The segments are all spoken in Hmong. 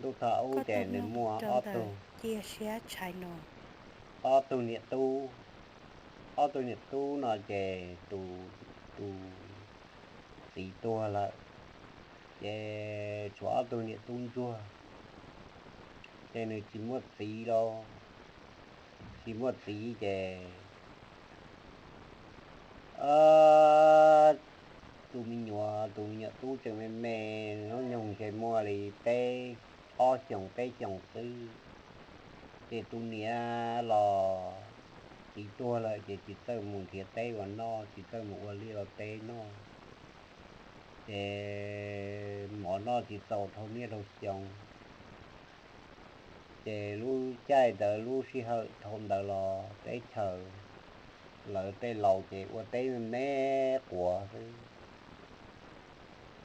Ntuj thaum ub ces nws muaj ob tug, ob tug niam tub. Ob tug niam tub no ces tus, tus txiv tuag lawm, ces tshuav ob tug niam tub ntsuag, ces nws tsis muaj txiv lauj, tsis muaj txiv ces tus me nyuam, tus me nyuam tub tseem me me, hnub nyoog ntshe muaj li peb, ob xyoos peb xyoos xwb. Ces tus niam los txiv tuag lawm ces tsis txawj mus nrhiav teb ua noj, tsis txawj mus ua liaj ua teb noj, ces mov noj tsis txaus dhau niaj dhau xyoo. Ces lub caij ntawd lub sij hawm thaum ntawd los teb chaws lawv tej laus ces ua teb me me quav xwb,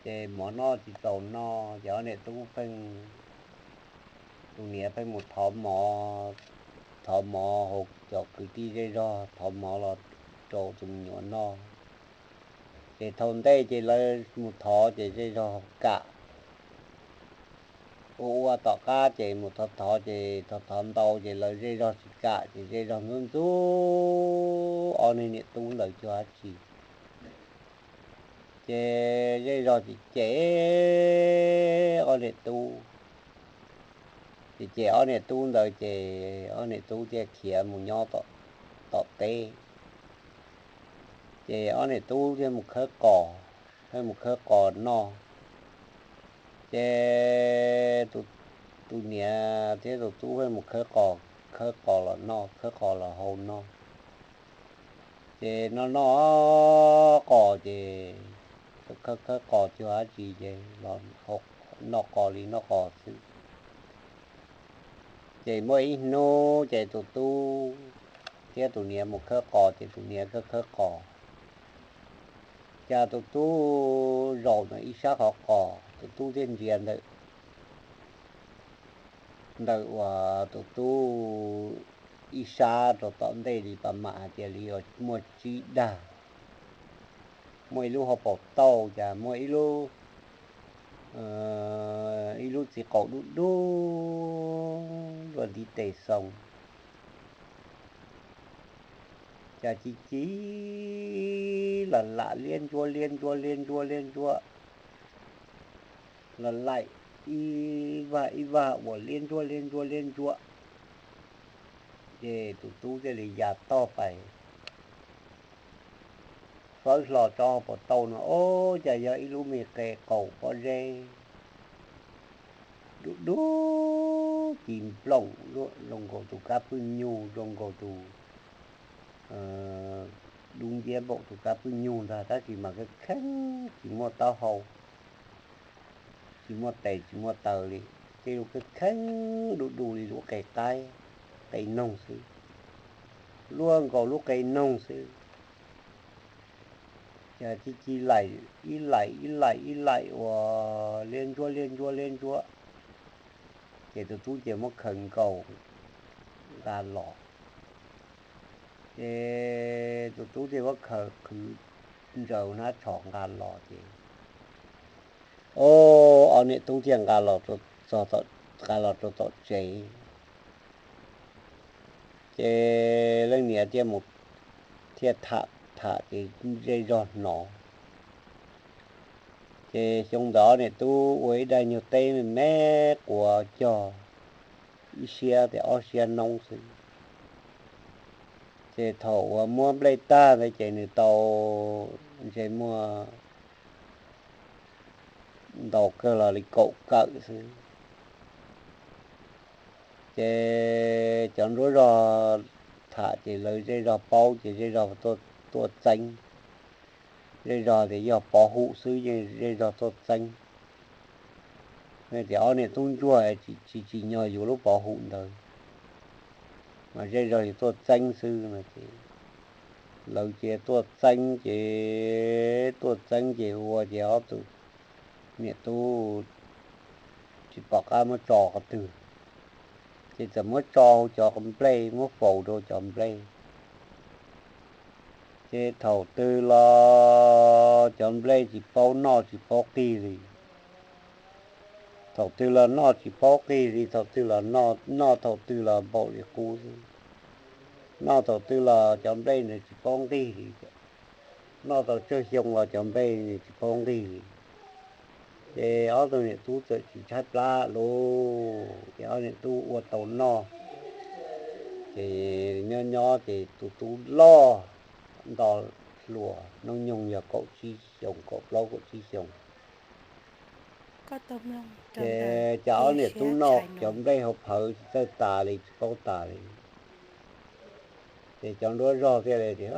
ces mov noj tsis txaus noj ces ob niam tub pheej, tus niam pheej mus thov mov, thov mov hauv cov kwv tij zej zog, thov mov los rau tus me nyuam noj. Ces thaum ntej ces lawv mus thov ces zej zog kam, ua ua tom qab ces mus thov thov ces thov thov ntau ces lawv zej zog tsis kam ces zej zog ntxub ntxub ob niag niam tub ntawd cuag dab tsi. Ces zej zog ces cem ob niam tub, ces cem ob niam tub ntawd ces ob niam tub thiaj khiav mus nyob tom teb. Ces ob niam tub thiaj mus khawb qos, thiaj mus khawb qos noj. Ces tus niam thiab tus tub thiaj mus khawb qos, khawb qos los noj, khawb qos los hau noj. Ces noj noj qos ces khawb khawb qos cuag dab tsi ces los noj qos li noj qos xwb. Ces muaj ib hnub ces tus tub thiab tus niam mus khawb qos ces tus niam khawb khawb qos, cas tus tub zaum ntawm ib sab qhov qos, tus tub thiaj ntsia ntawm, ntawm uas tus tub ib sab rau tom ntej li pas mam hais tias li uas muaj tsib dag, muaj ib lub hauv paus tauj cas muaj ib lub, ib lub txiv qaum dub dub luaj ntiv tes xoo, cas ci ci lam lam liab ntsuab liab ntsuab liab ntsuab liab ntsuab, lam laim ib vag ib vag uas liab ntsuab liab ntsuab liab ntsuab. Ces tus tub thiaj li ya tog pais fawb hlo tsob hauv paus tauj no, ob, cas yog ib lub me qe qaum pob zeb dub dub ci nplooj luaj zoo nkaus tus kab pwj nyug, zoo nkaus tus dub nciab npaum tus kab pwj nyug ntag, tab sis mas kheev kheev tsis muaj taub hau, tsis muaj tes tsis muaj taw li, tej lub kheev kheev du du li lub qe qaib, qe noog xwb, luaj nkaus lub qe noog xwb. Ces ci ci laim ib laim ib laim ib laim uas liab ntsuab liab ntsuab liab ntsuab, ces tus tub ces muab khaws nkaus nqa los. Ces tus tub thiaj muab khaws qhwv ntsaws hnab tsho nqa los ces, ob, ob niam tub thiaj nqa los, nqa los rau tom tsev. Ces leej niam thiaj mus, thiaj tham tham ces zej zog hnov. Ces xyoo ntawd ob niam tub ua ib daig nyuag teb me me quav cog ib siab tias ob siab noob xwb. Ces thaum uas muab nplej tag ntawd ces nws tau ntshe muaj ntau kawg los li kaum kawm xwb. Ces cov nruab zog tham ces lawv zej zog paub ces zej zog tuaj txeeb. Zej zog tias yog pov hum xwb yeej zej zog tuaj txeeb. Tias ob niam tub ntsuag tsis tsim nyog yuav lub pov hum ntawd, mas zej zog yuav tuaj txeeb xwb no ces lawv ces tuaj txeeb ces tuaj txeeb ces ua ces ob tug niam tub tsis pom qab muab tso qhov twg, ces txawm muab tso hauv cov nplej, muab faus rau cov nplej. Ces thaum twg los cov nplej tsis paub noj tsis paub qig li. Thaum twg los noj tsis paub qig li, thaum twg los noj, noj thaum twg los npaum li qub xwb. Noj thaum twg los cov nplej ntawd tsis paub nqig li, noj tau tsawg xyoo los cov nplej ntawd tsis paub nqig li. Ces ob tug niam tub txawm tsis tshaib plab lauj, ces ob niam tub ua tau noj. Ces nyob nyob ces tus tub loj nto hluas, hnub nyoog yog kaum tsib xyoos, kaum plaub kaum tsib xyoos. Ces cas ob niam tub noj cov nplej hauv phawv tsis txawj tas li, tsis paub tas li. Ces cov nruab zog thiaj li tias,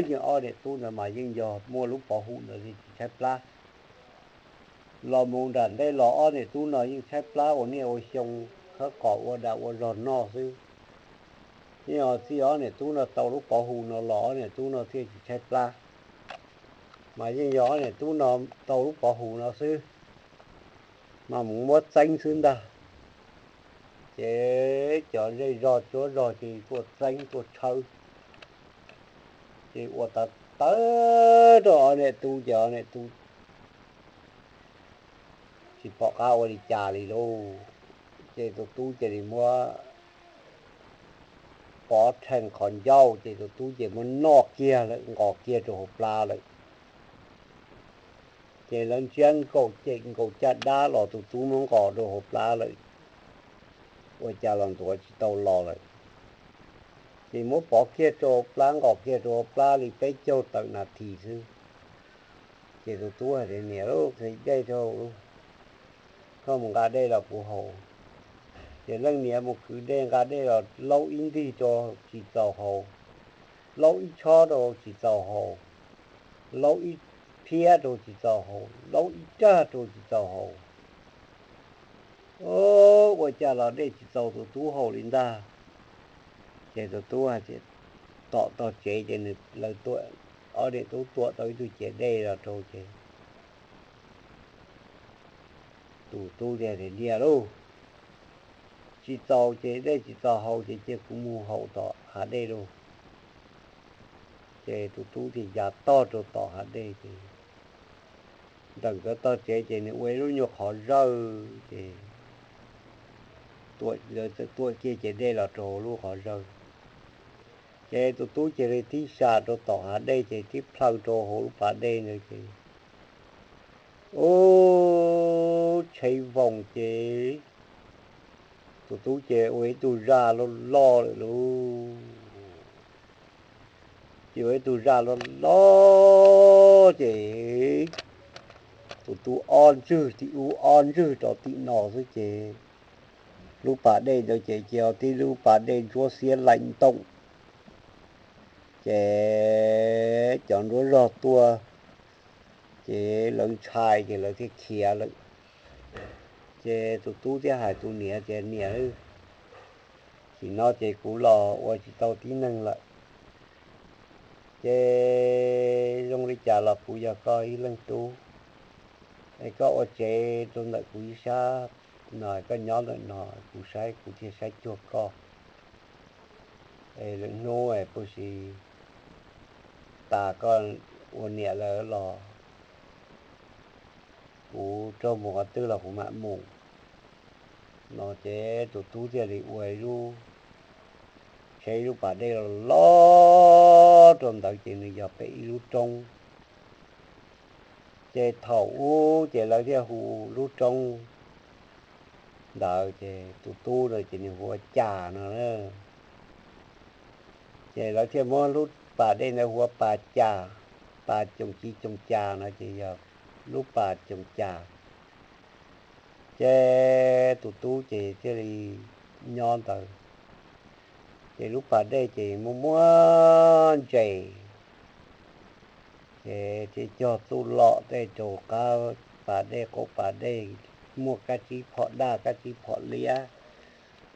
yeej ob niam tub ntawd mas yeej yog muaj lub pov hum ntawd thiaj tsis tshaib plab. Los mus nram ntej los ob niam tub no yeej tshaib plab ua niaj ua xyoo, khawb qos ua dag ua zog noj xwb. Yeej txij ob niam tub no tau lub pov hum no los ob niam tub no thiaj tsis tshaib plab. Mas yeej yog ob niam tub no tau lub pov hum no xwb, mas mus muab txeeb xwb ntag. Ces cov zej zog tsuab zog ces tuaj txeeb tuaj tshawb, ces ua tawv tawv rau ob niam tub, ces ob niam tub tsis pom qab ua li cas li lauj. Ces tus tub cia li muab pov rhees qhov ncauj, ces tus tub ces muab noj kiag lawm, nqos kiag rau hauv plab lawm. Ces lawv ntsiab nkaus cem nkaus caj dab los tus tub muab nqos rau hauv plab lawm, ua cas los ntuav tsis tau los lawm. Ces muab pov kiag rau hauv plab, nqos kiag rau hauv plab li peb caug tawm nas this xwb. Ces tus tub hais tias, niam lauj, kwv dej rau lauj, koj mus nqa dej los kuv haus. Ces leej niam mus kwv dej nqa dej los laub ib ntig rau tsis txaus haus, laub ib tshob rau tsis txaus haus, laub ib phiab rau tsis txaus haus, laub ib rag rau tsis txaus haus. Ua cas los dej tsis txaus tus tub haus li ntag. Ces tus tub hais tias, tom tog tsev ces nws, lawv tuam, ob niam tub tuam tau ib tug ciav dej los rau ces tus tub tias, niam lauj, tsis txaus ces dej tsis txaus haus ces cia kuv mus haus tom hav dej lauj. Ces tus tub thiaj ya tog rau tom hav dej ces ntawm nkawd tog tsev ces nws ua ib lub nyuag qhov zawj ces lawv txawm tuam kiag ciav dej los rau hauv lub qhov zawj. Ces tus tub cia li tib sa rau tom hav dej ces tib plhaw rau hauv lub pas dej ntawd ces ub, tsheb voos ces tus tub ces ua ib tug zaj loj loj lawm lauj. Ces ua ib tug zaj loj loj ces tus tub ob ntswg tim ub ob ntswg rau tim no xwb ces lub pas dej ntawd ces cia tib lub pas dej ntsuab xiab laim ntoom. Ces cov nruab zog tuaj ces lawv ntshai ces lawv thiaj khiav lawm. Ces tus tub thiaj hais tus niam tias, niam, sim no ces kuv los ua tsis tau tib neeg lawm, ces zoo li cas los kuv yog koj ib leeg tub, es koj ua tsev rau ntawm kuv ib sab no, koj nyob ntawm no kuv saib, kuv thiaj saib cuag koj. Es lwm hnub es puas si tas koj ua niam lawm los kuv raug mus qhov twg los kuv mam mus. No ces tus tub thiaj li ua ib lub, tshev ib lub pas dej loj loj rau ntawd ces nws yog pem ib lub roob. Ces thaum ub ces lawv thiaj hu lub roob ntawd ces tus tub no ces nws hu ua Cas no na. Ces lawv thiaj muab lub pas dej ntawd hu ua Pas Cas, Pas Coom Ci Coom Cas no ces yog lub Pas Coom Cas. Ces tus tub ces thiaj li nyob ntawd. Ces lub pas dej ces muaj muaj ntses, ces thiaj cog txuj lom tej rau qab pas dej, qaum pas dej, muaj kab tsib phom daj, kab tsib phom liab,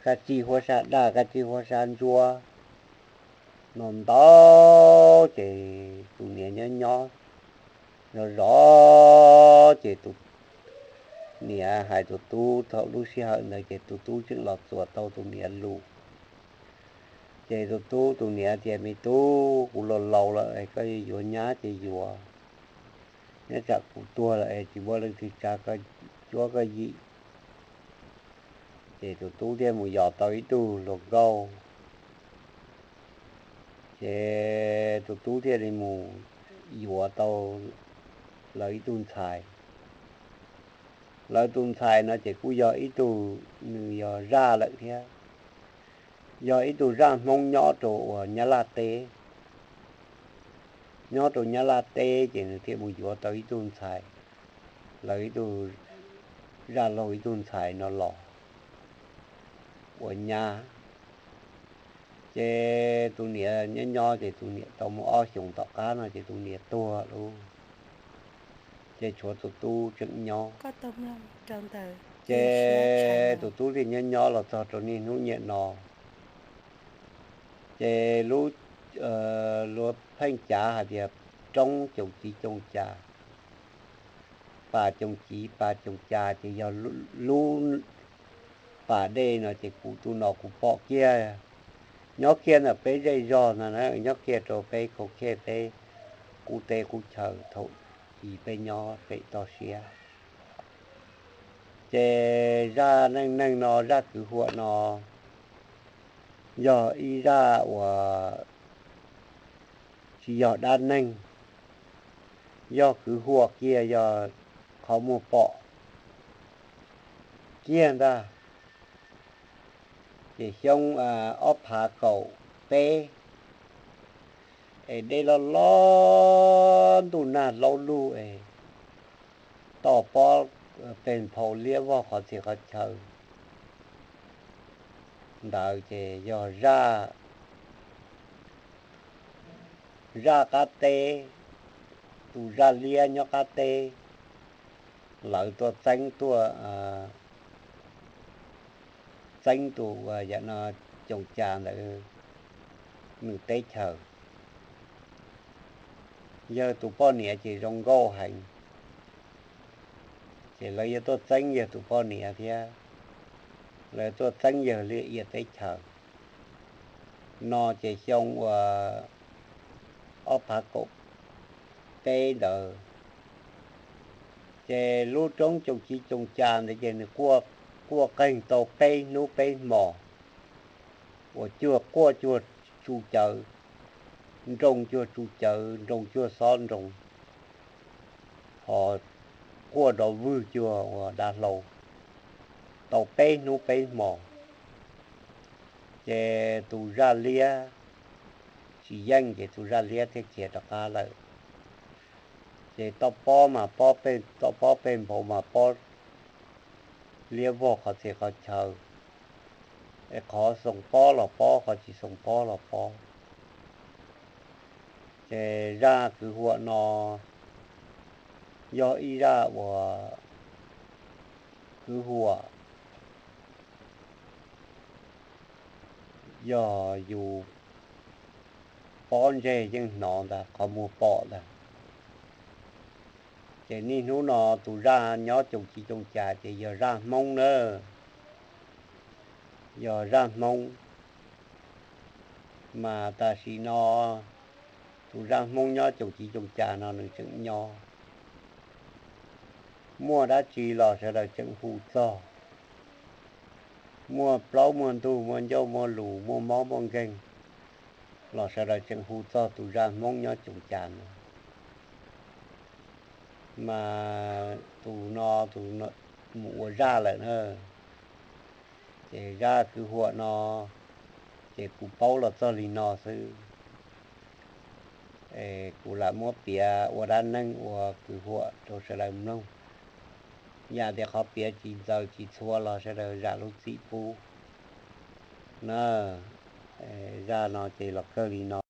kab tsib huab sab daj, kab tsib huab sab ntsuab no ntau. Ces tus niam nyob nyob zov zov ces tus niam hais tus tub, thaum lub sij hawm ntawd ces tus tub tseem los txuas tau tus niam lus. Ces tus tub, tus niam tias, me tub, kuv laus laus lawm, koj yuav nyab ces yuav, nyob tsam kuv tuag lawm es tsis muaj leej twg tsa koj cuab koj yim. Ces tus tub thiaj mus yos tau ib tug hluas nkauj, ces tus tub thiaj li mus yuav tau lawv ib tug ntxhais. Lawv tus ntxhais no ces kuj yog ib tug, nws yog zaj lawm thiab, yog ib tug zaj Hmoob nyob rau uas Nyab Laj teb. Nyob rau Nyab Laj teb ces nws thiaj mus yuav tau ib tug ntxhais, lawv ib tug zaj laug ib tug ntxhais no los ua nyab. Ces tus niam nyob nyob ces tus niam tau muaj ob xyoos tom qab no ces tus niam tuag lauj, ces tshuav tus tub tseem nyob. Ces tus tub thiaj nyob nyob los txog rau niaj hnub niam no. Ces lub, luag pheej cav hais tias roob coos civ coos cas, pas coos civ pas coos cas, ces yog lub pas dej no ces kuv tus no kuv pom kiag, nyob kiag ntawm peb zej zog no na, nyob kiag rau peb kaum khej peb qub teb qub chaw thaum i peb nyob pem toj siab. Ces zaj neej neeg no, zaj kwv huam no yog ib zaj uas tsis yog dab neeg, yog kwv huam kiag, yog qhov muag pom kiag ntag. Ces xyoo ob phav kaum peb es dej loj loj ntuj nag laub lug es toj pob peg nphau liab vog qhov txhia qhov chaw ntawd ces yog zaj, zaj qab teb, tus zaj liab nyob qab teb, lawv tuaj txeeb tuaj txeeb tus uas yam no coos cas ntawd nws teb chaws. Yawg tus poj niam ces zoo nkauj heev, ces lawv yuav tuaj txeeb yawg tus poj niam thiab, lawv tuaj txeeb yawg li ia teb chaws no ces xyoo uas ob phav kaum peb ntawd, ces lub roob coos civ coos cas ntawd ces nws quaj qeeg tau peb hnub peb hmos, uas cuag quaj cuag tsu cawv, nroo cuag tsu cawv, nroo cuag xob nroo, ho quaj nrov vwg cuag uas dav hlau tau peb hnub peb hmos. Ces tus zaj liab tsis yeej ces tus zaj liab thiaj khiav rov qab lawm. Ces toj pob mas pob peg, toj pob peg nphau mas pob liab vog qhov txhia qhov chaw, es qhov xoo pob los pob, qhov tsis xoo pob los pob. Ces zaj kwv huam no yog ib zaj uas kwv huam, yog yus pob ntseg yeej hnov ntag, qhov muag pom ntag. Ces niaj hnub no tus zaj nyob coos civ coos cas ces yog zaj Hmoob na, yog zaj Hmoob. Mas tam sim no tus zaj Hmoob nyob coos civ coos cas no nws tseem nyob. Muaj dab tsi los sawv daws tseem hu txog. Muaj plaub muaj ntug, muaj ncauj muaj lus, muaj mob muaj nkeeg los sawv daws tseem hu txog tus zaj Hmoob nyob coos cas no. Mas tus no tus mus ua zaj lawm na, ces zaj kwv huam no ces kuv paub los txog li no xwb. Kuv lam muab piav ua dab neeg ua kwv huam rau sawv daws mloog. Yam tias qhov piav tsis ntxaws tsis txhua los sawv daws zam lub txim pub na. Zaj no ces los kawg li no.